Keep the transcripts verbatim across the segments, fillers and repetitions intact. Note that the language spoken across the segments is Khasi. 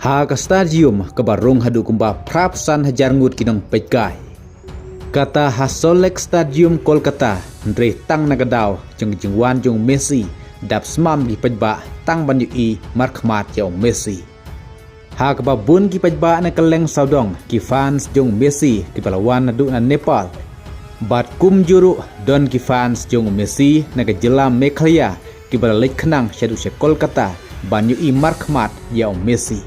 Ha ka stadium kaba rung haduh kumba phra phew san hajar ngut ki nongpeitkai. Kata ha Salt Lake Stadium, Kolkata, hynrei tang na ka daw jong ka jingwan jong u Messi, dap smam ki paidbah tang ban ïohi markhmat ïa u Messi. Ha kaba bun ki paidbah na kylleng sawdong, ki fans jong u Messi kiba la wan naduh na Nepal. Bad kumjuh ruh don ki fans jong u Messi na ka jylla Meghalaya kiba la leit khnang shaduh sha Kolkata ban ïohi markhmat ïa u Messi.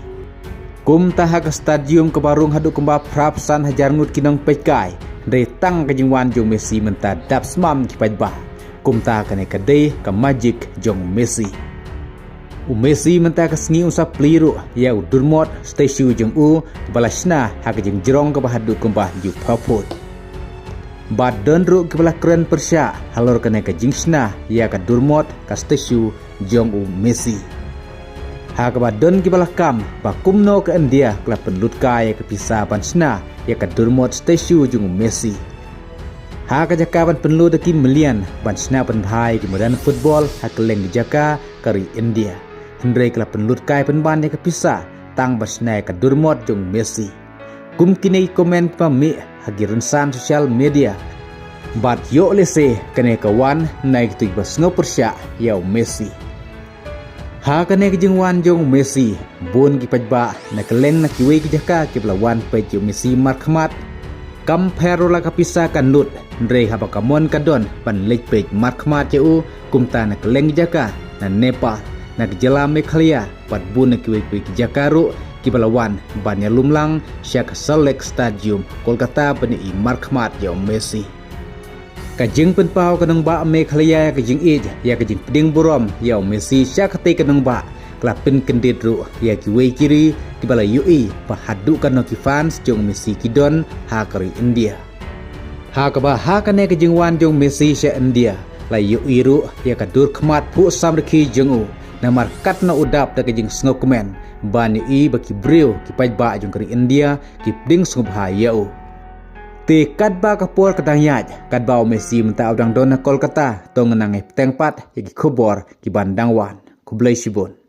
Kumta ha ka stadium kaba rung haduh kumba phra phew san hajar ngut ki nongpeitkai, hynrei tang ka jingwan jong u Messi mynta dap smam ki paidbah. Kumta kane ka dei ka magic jong u Messi. U Messi mynta ka sngi un sa plie ruh ïa u durmot statue jong u kaba la shna ha ka jingjrong kaba haduh kumba hynñiew phew phut. Bad don ruh kiba la kren pyrshah halor kane ka jingshna ïa ka durmot, ka statue jong u Messi. Ha kaba don kiba la kam ba kumno ka India ka la pynlut kai ïa ka pisa ban shna ïa ka durmot statue jong u Messi. Ha ka jaka ban pynlut da ki million ban shna pynbha ïa ki madan football ha kylleng ki jaka ka ri India, hynrei ka la pynlut kai pynban ïa ka pisa tang ban shna ïa ka durmot jong u Messi. Kum kine ki comment kiba mih ha ki rynsan social media. Bad ïoh lehse kane ka wan na kito kiba sngewpyrshah ïa u Messi. Ha kane ka jingwan jong u Messi, bun ki paidbah na kylleng na kiwei ki jaka kiba la wan peit ïa u Messi markhmat. Kam pher ruh la ka pisa kan lut, hynrei haba ka mon ka don ban leit peit markhmat ïa u, kumta na kylleng ki jaka, na Nepal, na ka jylla Meghalaya, bad bun na kiwei kiwei ki jaka ruh kiba la wan ban ïalum lang sha ka Salt Lake Stadium, Kolkata, ban ïohi markhmat ïa u Messi. Ka jingpynpaw ka nongbah Meghalaya ïa ka jingïeit ïa ka jingpdiang burom ïa u Messi sha katei ka nongbah ka la pynkyndit ruh ïa kiwei ki ri kiba la ïohi ba haduh katno ki fans jong u Messi ki don ha ka ri India. Ha kaba ha kane ka jingwan jong u Messi sha India, la ïohi ruh ïa ka dur khmat phuh samrkhie jong u, namar katno u dap da ka jingsngewkmen ban ïohi ba ki briew, ki paidbah jong ka ri India ki pdiang sngewbha ïa u. Te katba ka por ka dang ïaid, katba u Messi mynta u dang don ha Kolkata, to ngin nang ïa bteng pat ïa ki khubor kiban dang wan. Khublei shibun.